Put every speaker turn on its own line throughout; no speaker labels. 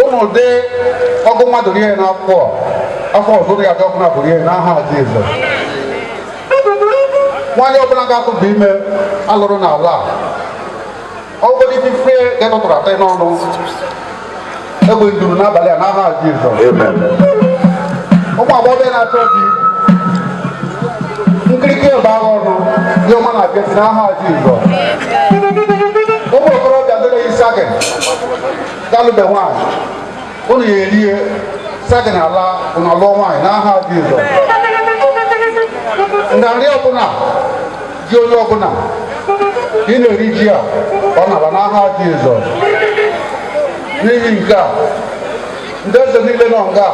Ụnụ dị ọgụ mmadụ rie n'afọ a, afọ ọzọ ụnụ ya dị ọgụ na rie n'aha Jizọs. Nwaanyị ọbụla ga-atụba ime alụrụ n'ala a, ọgụgụ ife ga-etụtụrụ atọ n'ọnụ egbe nduru n'abalị a n'aha Jizọs. Ụmụ agbọghọbịa na-achọ di, nkirikiri ebe agha ọnụ dị ọma na-abịa si n'aha Jizọs. Ụmụ okorobịa ndị na-eyi sagin galụbe nwaanyị, unu ya erie sagin ala unu alụọ nwaanyị n'aha Jizọs. Nrịanrịa ọbụla ji onye ọbụla ị na-eri ji a, ọ nara n'aha Jizọs. N'ihi nke a, ndị eze niile nọ nga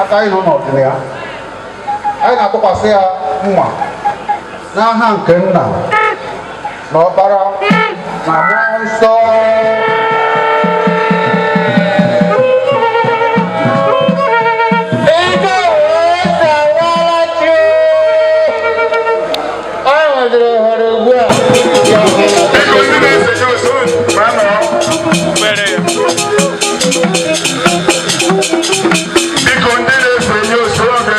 aka anyị nọ n'ọdịna ya, anyị na-atụkwasị ya mma n'aha nke nna na ọkpara na mmụọ nsọ.
Biko, ndị na-eso onye osu oge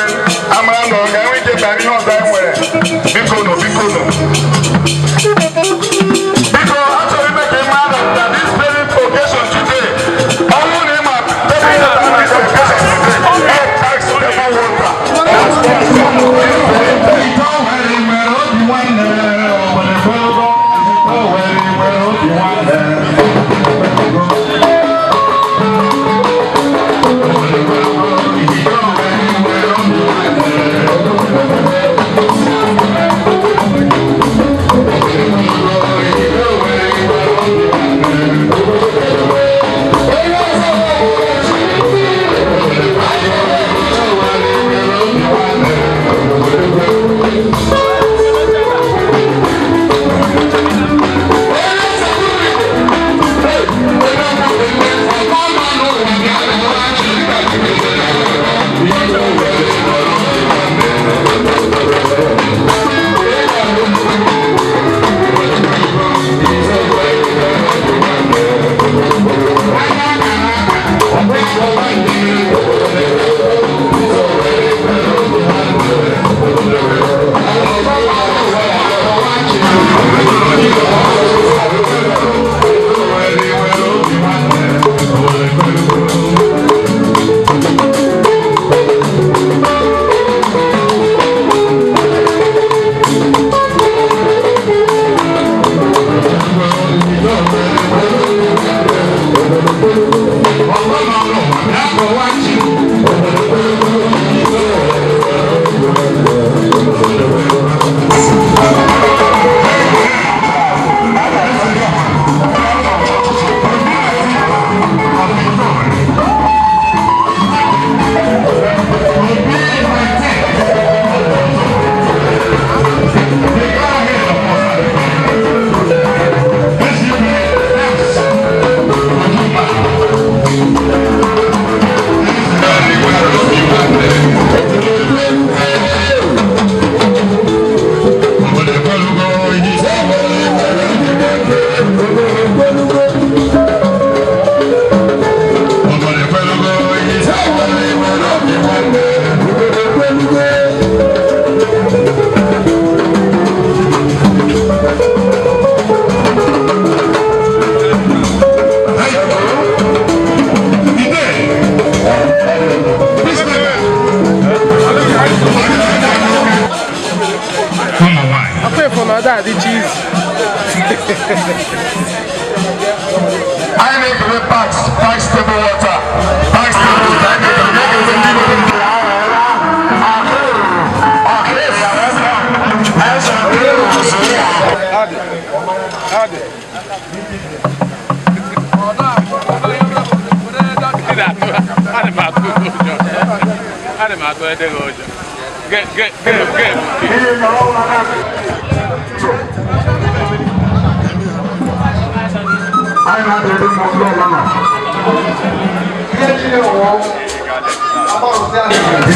amara na ọ ga-enwe ike bara ihe ọzọ anyị nwere. Biko nụ, biko nụ, biko, achọrọ ime ka ị mara na this very occasion today, ọ bụrụ na ị ma table water na this occasion today, all tax table water.
Ite Owerri nwere obi nwanne, Owerri kwelụgo. Ite Owerri nwere obi nwanne. Ite Owerri nwere obi nwanne. Ite Owerri nwere obi nwanne. Ite Owerri nwere obi nwanne.
Ụmụ nwanyị.
Afọ efu na ọ da adị cheese.
Anyị na-ekele Pax, Pax table water, Pax table water. Anyị na-ekele ndị Igbo.
Adị. Adị.
Ana m atụ ụjọ. Ana m atụ ede gị ụjọ. Ge ge ge ge.
Anyị na-adị ndị mmụọ ọbụla.
Ihe niile wụ agbarụsị a na-eri.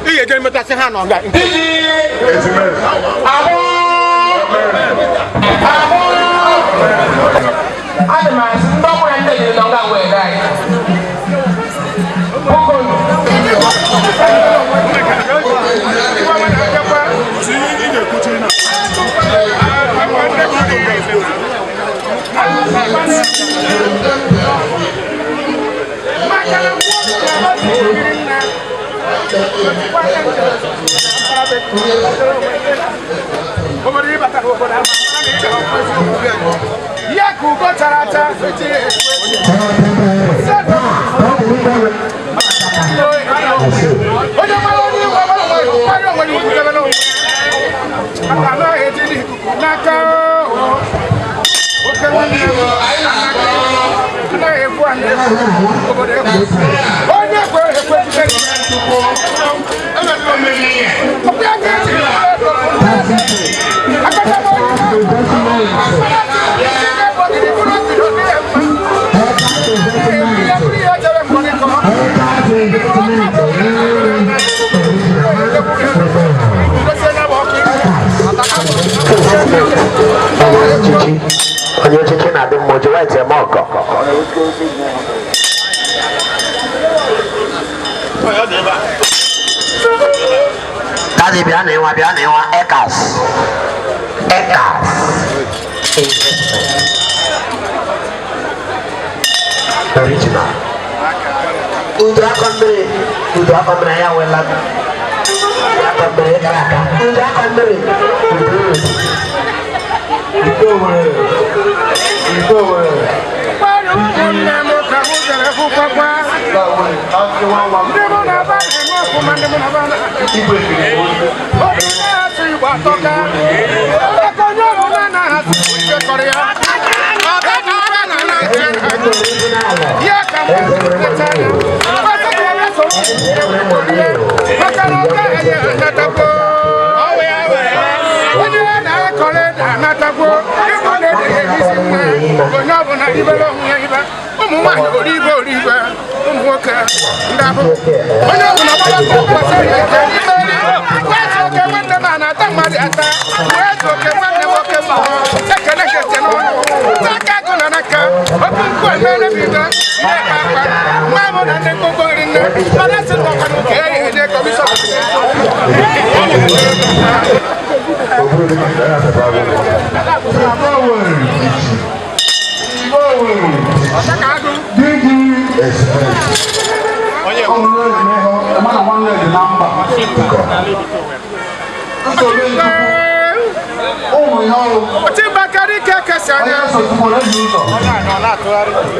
Ị ga-eje metasị ha nọ nga.
Ezimere.
Obodo ịbatara obodo ama ya ka ugo chara acha. Onye mara onye igwe mara onwe ya, kwanye onwe ya ugwu debe n'onwe ya. Maka na ọhịa eji n'ikuku n'aka oke nwanne m anaghị ekwu anyị obodo ekwu. Onye kwe ekwe jide ọkụ ya ka eji akọta m onye
Onye echichi na-adị mma oji white eme ọgọ. Daddy bịa na ịnwa, bịa na ịnwa Ekas. Ekas Investment. Original. Udu akọ mmiri, udu akọ mmiri ya wela. Udu akọ mmiri gara aga. Udu akọ mmiri. Udu Udu Owere. Udu Owere.
Ụmụnne m ka mụ jere hụkwakwa ndị mụ na ba na-eme ọfụma, ndị mụ na ba na obi na-asụ Igbo atọka aka onye ọbụla na-ahasị Igbo kọrọ ya ọga na ụba na na-achị ya ka mụ leta ya ọsọ ka ya soro maka na ọga enye anatagbo onye na-akọrọ ede anatagbo ịbụ na ede ga-ebisi nwa onye ọbụla ibere onwe ya ibe ụmụ nwaanyị oribe oribe ụmụ nwoke ndị abụ onye ọbụla gbara mbọ gbasara ya ike imeri wee oke nwanne m a na-ata mmadụ ata wee zu oke nwanne m oke mmụọ ekele kete n'ọnụ aka agụ na n'aka okwu nkwu emere m ibe ihe ka akpa nwa m na ndị mkpụkpọ nri nne mana sị na ọkwanụ ka e enye kọmishọn. Ọtịmba karịa ike kesa anya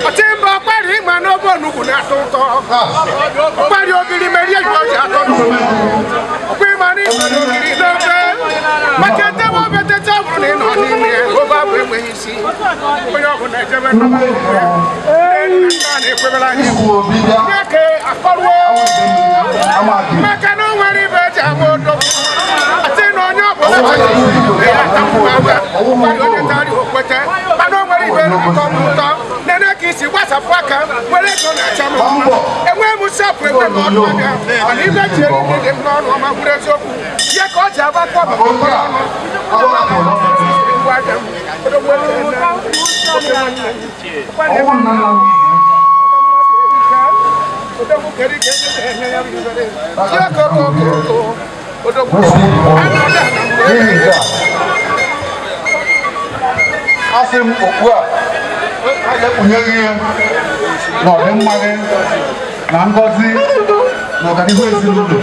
ọtịmba ọkparị ịma n'obe onugbu na-atọ ụtọ ọkparị ogiri merie igwe ji atọ n'ụtọ ọkwa ịma n'ịma n'ogiri n'obe maka etewe obe tete ọ bụrụ na ị nọ n'ime obe abụ enweghị isi onye ọbụla ejebe nnọba nna na-ekwebere anyị nye ka akọruo maka na o nwere ibe eji ama odogwu asị na onye ọbụla onye tari okwete mana o nwere ibe ụtọ m ụtọ nene ka isi gbasapụ aka were ego na-acha m mma enweghị m sapụ enwe m ọnụ anya mana ibe ji eriri dị m n'ọnụ ọma bụrụ eziokwu ya ka ọ ji agbakọ ọnụ.
Asị m okpu a a ga-ekpunye gị ihe na ọdịmma gị na ngọzi na ọganihu ezinụlọ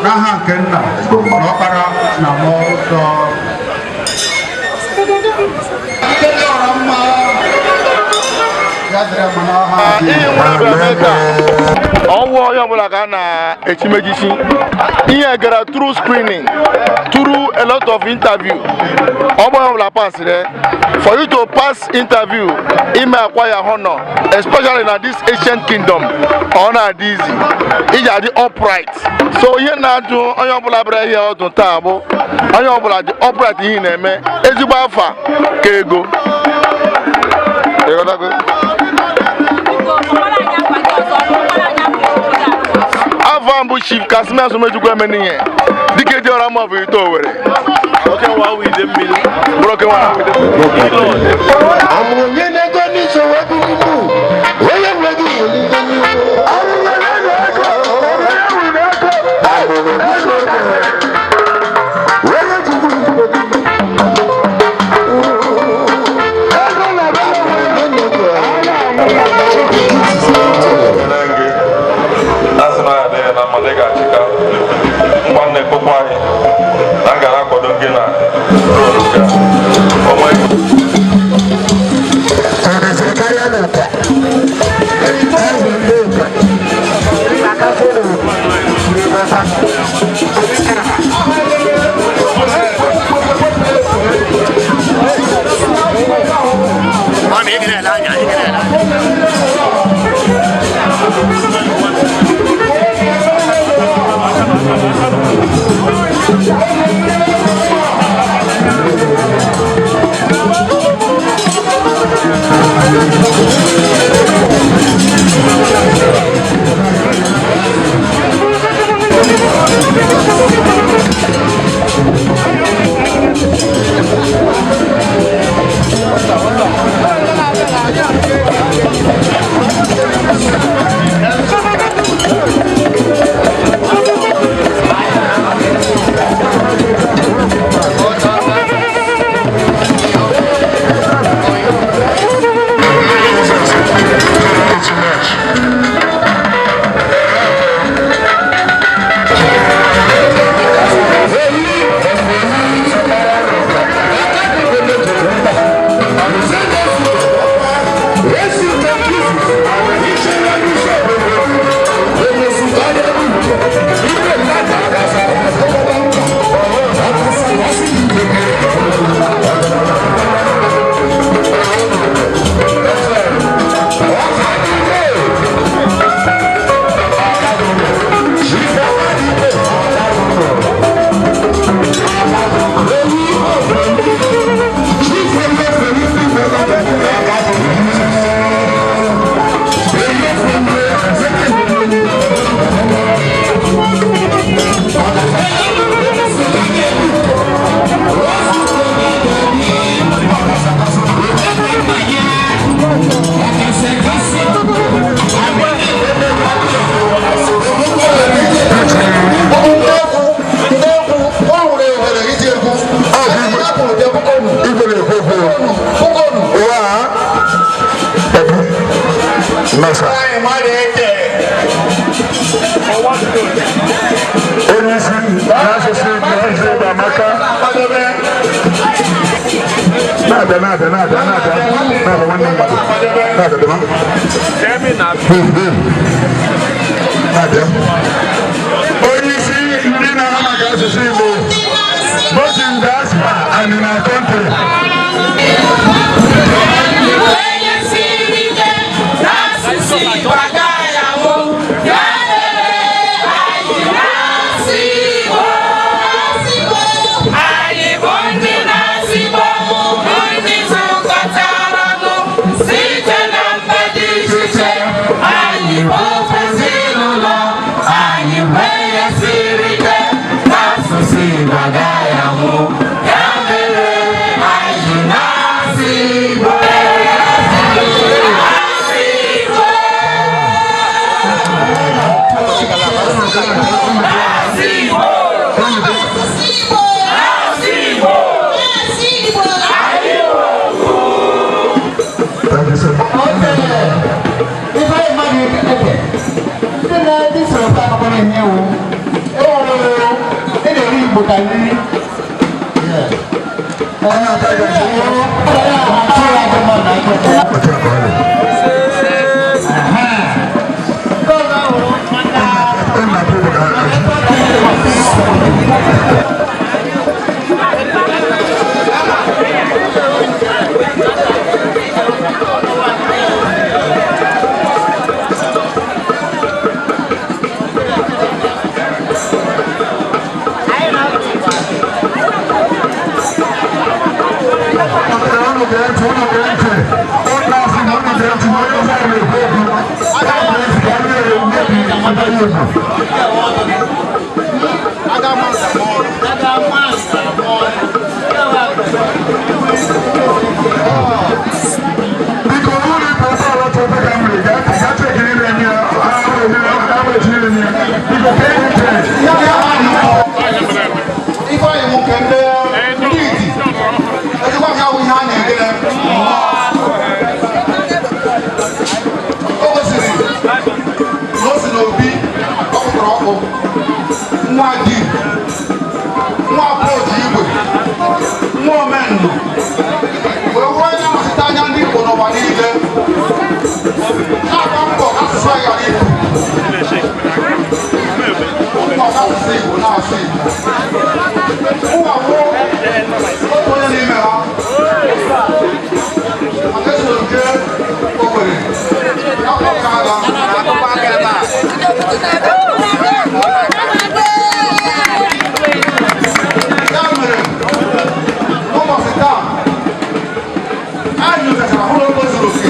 n'aha nke nna na ọkpara na mmụọ nsọ. Ndị dị ọra mma ya dịrị mma n'aha
Ihe nwere ebe eme ka ọwụ onye ọbụla ka a na-echimechichi ihe gara through screening, through a lot of interview. Ọgbọ ọbụla passịrị. For you to pass interview, ime acquire honor, especially na this ancient kingdom, ọ na-adị easy iji adị upright. So ihe na-adụ onye ọbụla bịara ihe ọdụ taa bụ onye ọbụla dị upright, ihe ị na-eme ezigbo afa ka ego. Ịghọtago? Afọ mbụ Chief Casimir Asomejukwu Emenihe dike dị ọra mma bụ ite Owere bụrụ oke nwa ahụ ide mmiri.
Amụnye n'ego n'isoro ebulibu, onye nwe gị weligo n'ihu. Amụrụ n'ego, onye jikwu ego na-abịa n'ego.
Asị na ya adịghị na mma, dị ga-achịka nwanne kpụkpọ anyị.
Onye isi ndị na-ahụ maka asụsụ Igbo, both in diaspora and in our country. Thank you, sir.
O gosiri na o si n'obi ọ jee Owerri na-akpọta agha. Ya mere, n'ụbọchị taa, anyị nyochachara hụ na o zuru oke.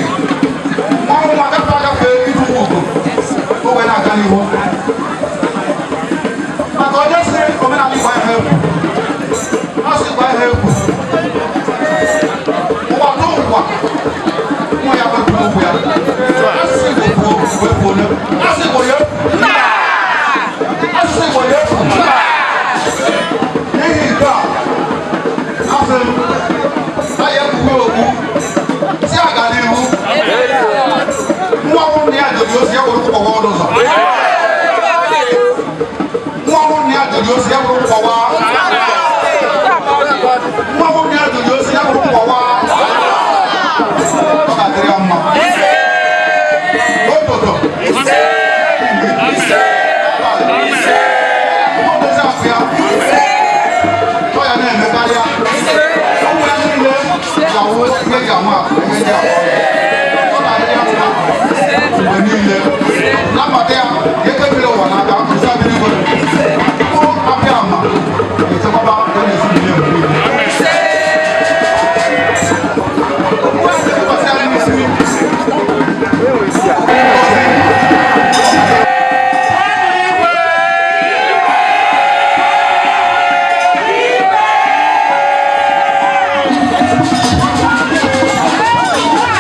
Mmanwụ nwa agafe agafe ịtụkwu ugo, o wee na-aga n'ihu. Maka onye sịrị omenala Igbo ahịa egwu, asụ Igbo ahịa egwu, ụwa tụ ụwa, nwa ya wepụ okwu ya. Asụsụ Igbo kwuo, wepụ onye. Asụsụ Igbo ya asụsụ Igbo ya n'ihi nke a, asị m, anyị ekwughị okwu, si aga n'ihu. Nwa ọhụrụ na ya dozi ozi ya were kwụkọwa ọnụ ụzọ. Nwa ọhụrụ na ya dozi ozi ya were kwụkọwa. Nwa ọhụrụ na ya dozi ozi ya were kwụkọwa. Ọ ga-adịrị ya mma. N'ụtụtụ. Abalị. Nwa odozi akụ ya. Ọ ya na-eme karịa. Ụmụ ya niile ga-awụ ihe eji ama akụ, ihe eji ama ọrụ. Ọ ga-adịrị ya mma mgbe niile. Na mbata ya, ya ekebiri ụwa n'aka, nsa biri igwe. Mkpụrụ apịa ama ga-echekwaba ya na ezinụlọ ya mgbe niile. Tụkwasị ya n'isi.
Igwe!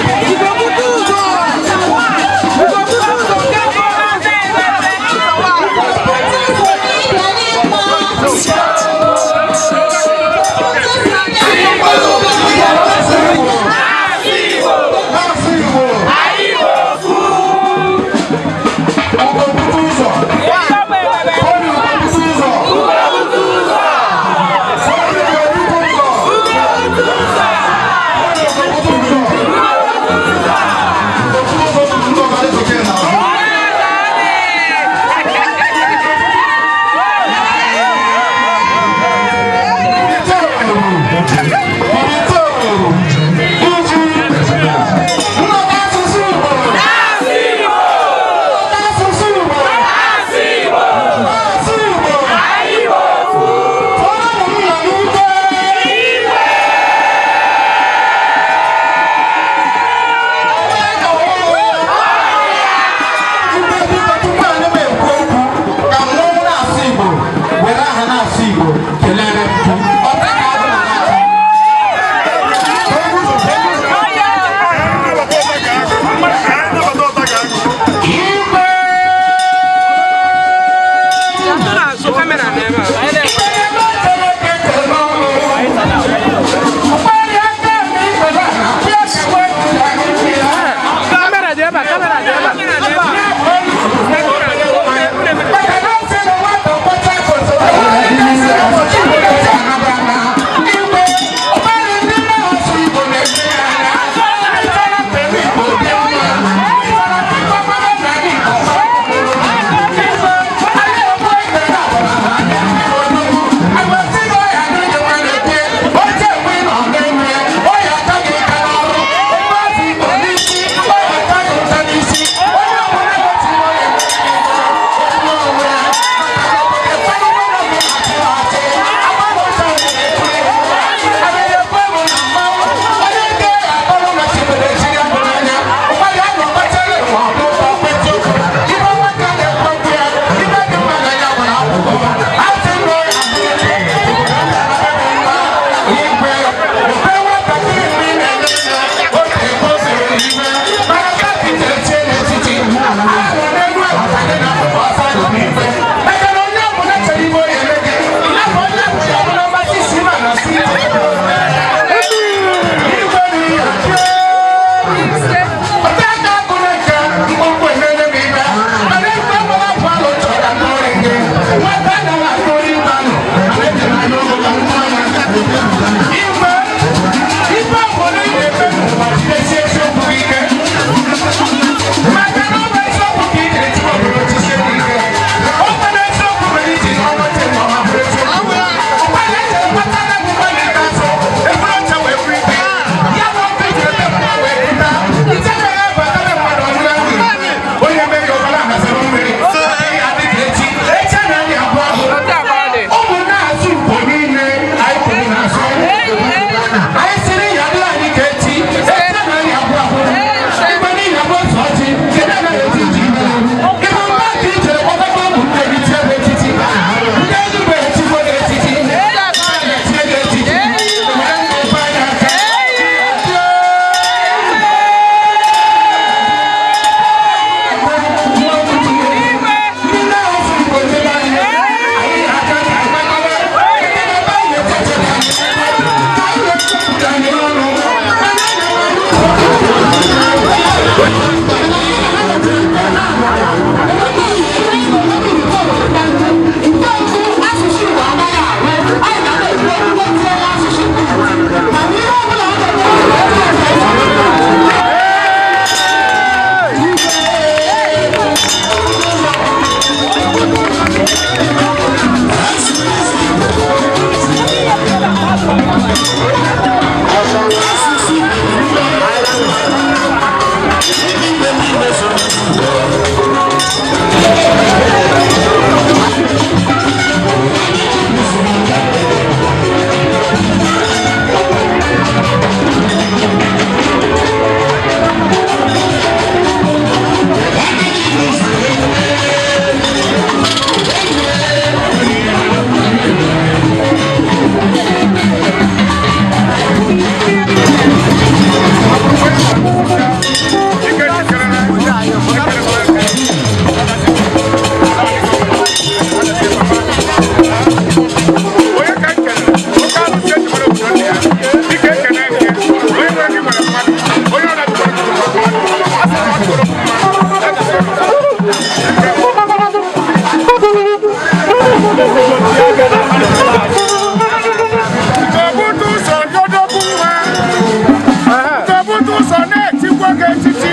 Echigbo gị echichi.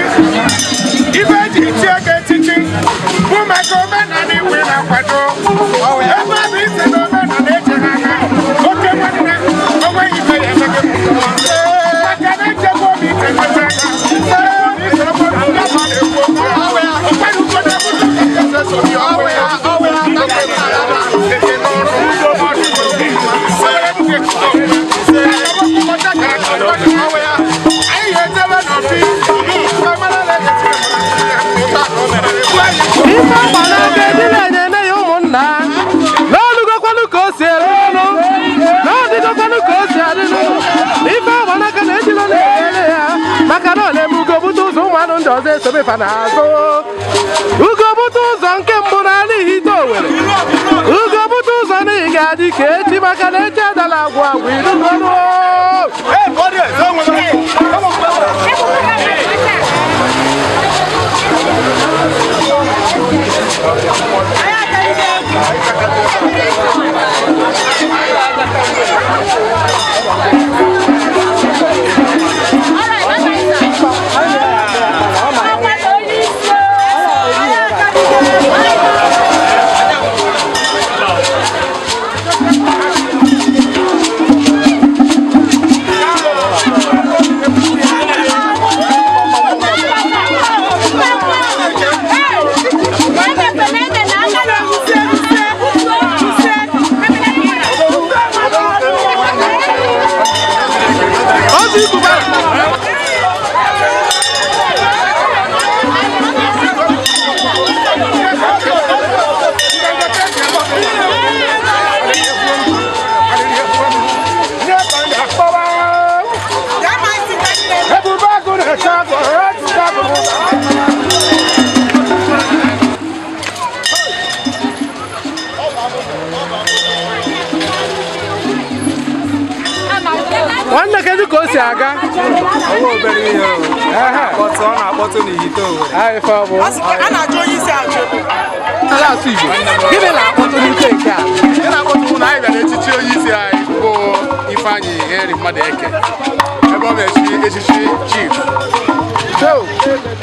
Ife eji chie gị echichi bụ maka omenala iwe na-akwado. Ebe ọ bụ isi na omenala eche ha aka. Oke nwanne, onweghị ife ya eme gị mmụọ. Maka na echekwa obi iche
Ife ọgba n'aka ejila na-eme ya ụmụnna n'olugokwanụ ka o si eru ọnụ n'ọdịgokwanụ ka o si adị n'ụlọ. Ife ọgba n'aka na ejila na-ere ya maka na ọ na-eme ugo bute ụzọ, ụmụ anụ ndị ọzọ esobe fa n'azụ. Ugo bute ụzọ nke mbụ n'ala Ihite Owere, ugo bute ụzọ n'ihi ga-adị ka echi, maka na echi adala agwụ agwụ irugonu. Ozi Ikuba. Nwanne, kedu ka o si aga?
Ọnwa obere ihe o. Akpọtụ, ọ na-akpọtụ n'Ihite Owere.
Ah, ife ọ bụ
A na-ajụ onye isi ajụ.
Ala asụ Igbo, gịnị na-akpọtụ n'ike nke a?
Ihe na-akpọtụ bụ na anyị bịara echichi onye isi anyị bụ Ifeanyị Henry Mmadụeke, ebe ọ na-echi echichi chief.
So,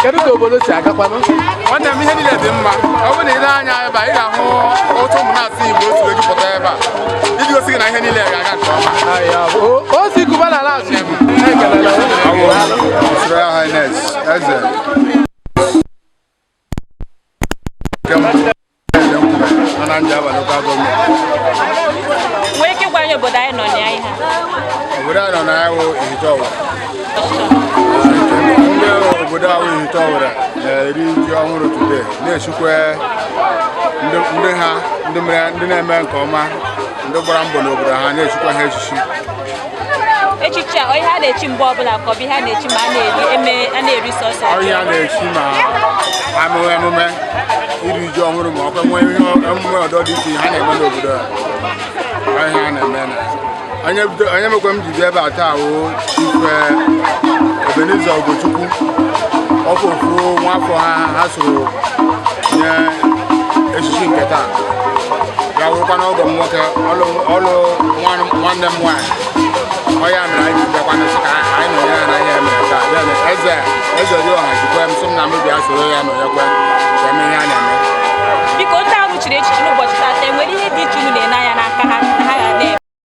kedu ka obodo si agakwanụ?
Nwanne m, ihe niile dị mma. Ọ bụrụ na ile anya ebe a, ị ga-ahụ otu ụmụ na-asụ Igbo otu ejupụta ebe a iji gosi gị na ihe niile ga-aga nke ọma.
Ozi Ikuba na ala asụ Igbo, ekelela.
His Royal Highness Eze nke mbụ, Eze Nkume nọ na Njaba Local Government.
Nwee ike ịgwa anyị obodo anyị nọ na ya ihe a?
Obodo a nọ na ya wụ Ihite Owere. Ndị obodo ahụ Ihite Owere na-eri ji ọhụrụ today, na-echukwa ndị ha, ndị mere, ndị na-eme nke ọma, ndị gbara mbọ n'obodo ha, na-echukwa ha echichi.
Echichi a, ọ ihe a na-echi mgbe ọbụla, ka ọ bụ ihe a na-echi ma a na-eri eme a na-eri sọsọ ji?
Ọhịa na-echi ma amụghị emume iri ji ọhụrụ, ma ọkwa nwee ihe emume ọdọ dị iche ha na-eme n'obodo a. Ọhịa a na-eme na onye mekwe m ji bịa ebe a taa wụ Chief Ebenezer Ugochukwu, ọkwa ofu nwafọ ha ha soro nye echichi nke taa, ya wụrụkwa n'ọgọ m nwoke ọlụ nwanne m nwaanyị. Ọ ya mere anyị ji bịakwanụ sị ka anyị nọnye ya na ihe mere taa. Bịa na eze eze Ọha jikwa m sị m na m bịa soro ya nọnyekwe ka eme ihe a na-eme.
Biko, ndị ahụ chiri echichi n'ụbọchị taata, enwere ihe dị iche unu na-ene anya n'aka ha na